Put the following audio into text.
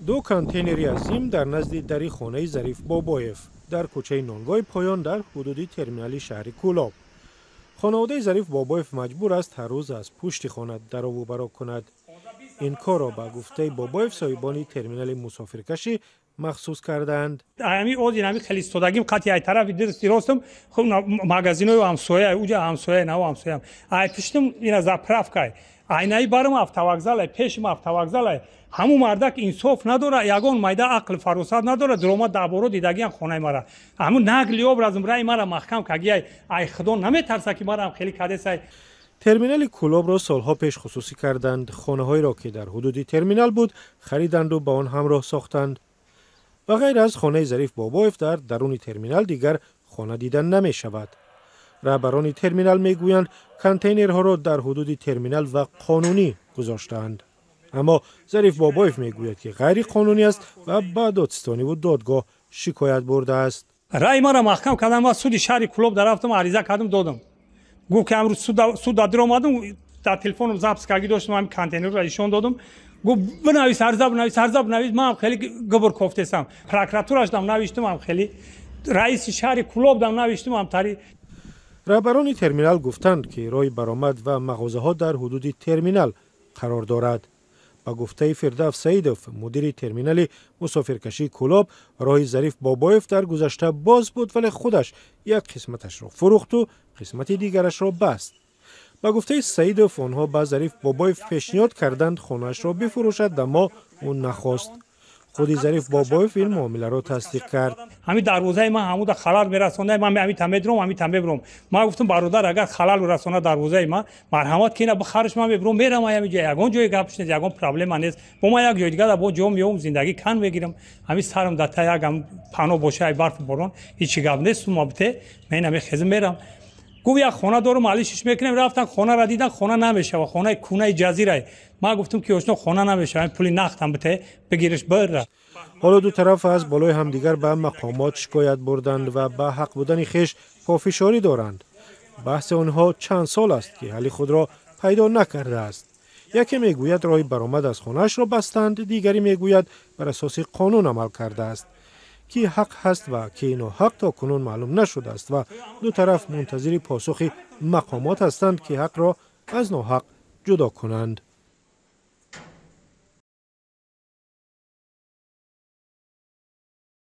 Ду контейнери азим дар назди дари хонаи Зариф Бобоев дар кӯчаи Нонвой Поён дар ҳудуди терминали шаҳри Кӯлоб. Хонаводаи Зариф Бобоев маҷбур аст ҳар рӯз аз пушти хона дарову баро кунад. Ин корро, ба гуфтаи Бобоев, соҳибони терминали мусофиркашӣ махсус кардаанд. Ами озин ами хеле истодагим, қати ай тарафи дирсти ростам хуб магазинои ҳамсоя, уҷа ҳамсоя, нав ҳамсоям, ай пиштам ина заправкай, айнаи барам автовокзалай, пешим автовокзалай. Ҳамун мардак инсоф надора, ягон майда ақл фаросат надора. Дурома даборо дидагиам хонаи мара, ҳамун нагли образм раи мара маҳкам кагиай. Ай худо наметарса, ки марам хеле кадесай. Терминали Кӯлобро солҳо пеш хусусӣ карданд. Хонаҳоеро, ки дар ҳудуди терминал буд, хариданду ба он ҳамроҳ сохтанд. Ба ғайр аз хонаи Зариф Бобоев дар даруни терминал дигар хона дида намешавад. Раҳбарони терминал мегӯянд, контейнерҳоро дар ҳудуди терминал ва қонунӣ гузоштаанд, аммо Зариф Бобоев мегӯяд, ки ғайриқонунӣ аст ва ба додситониву додгоҳ шикоят бурдааст. Раи мара маҳкам кардам. Ма суди шаҳри Кӯлоб дарафтам, ариза кардам, додам. Гуфт, ки амрӯз суд дар омадам, дар телефоном запись карги доштам, ҳами контейнерро ишон додам. Гуфт: «Бинавис арза, бинавис арза, бинавис». Ман хеле губр кофтесам, прокуратурашдам навиштам, ҳам хеле раиси шаҳри Кӯлобдам навиштам, ҳам тари. Раҳбарони терминал гуфтанд, ки роҳи баромад ва мағозаҳо дар ҳудуди терминал қарор дорад. Ба гуфтаи Фирдавс Саидов, мудири терминали мусофиркашии Кӯлоб, роҳи Зариф Бобоев дар гузашта боз буд, вале худаш як қисматашро фурӯхту қисмати дигарашро баст. Ба гуфтаи Саидов, онҳо ба Зариф Бобоев пешниҳод карданд хонаашро бифурӯшад, аммо ӯ нахост. Худи Зариф Бобоев ин муомиларо тасдиқ кард. Ҳамин дарвозаи ман ҳамуда халал мерасонда. Ман ҳамита медурам, ҳамита мебурам. Ман гуфтам: «Бародар, агар халал расона дарвозаи ман, марҳамат, ки ина бихариш, ман мебурам, мерам ҳами ҷо, ягон ҷои гапш нест, ягон проблема нест. Бо ман як ҷои дигар бо ҷо меом, зиндагӣ кан мегирам. Ҳамин сарам дар та як пано боша, ай барфу борон, ҳичи гап нест, сума бите, ман ина мехезам, мерам». Гуфт: «Як хона дорам, алишиш мекунем». Рафтан, хонаро дидан, хона намешава, хонаи кунаи ҷазирай. Ман гуфтам, ки ошно, хона намешава, пули нақтам бите, бигириш, бира. Ҳоло ду тараф аз болои ҳамдигар ба мақомот шикоят бурданд ва ба ҳақ будани хеш пофишорӣ доранд. Баҳси онҳо чанд сол аст, ки ҳалли худро пайдо накардааст. Яке мегӯяд, роҳи баромад аз хонаашро бастанд, дигаре мегӯяд, бар асоси қонун амал кардааст. Ки ҳақ ҳаст ва ки ноҳақ, то кунун маълум нашудааст ва ду тараф мунтазири посухи мақомот ҳастанд, ки ҳақро аз ноҳақ ҷудо кунанд.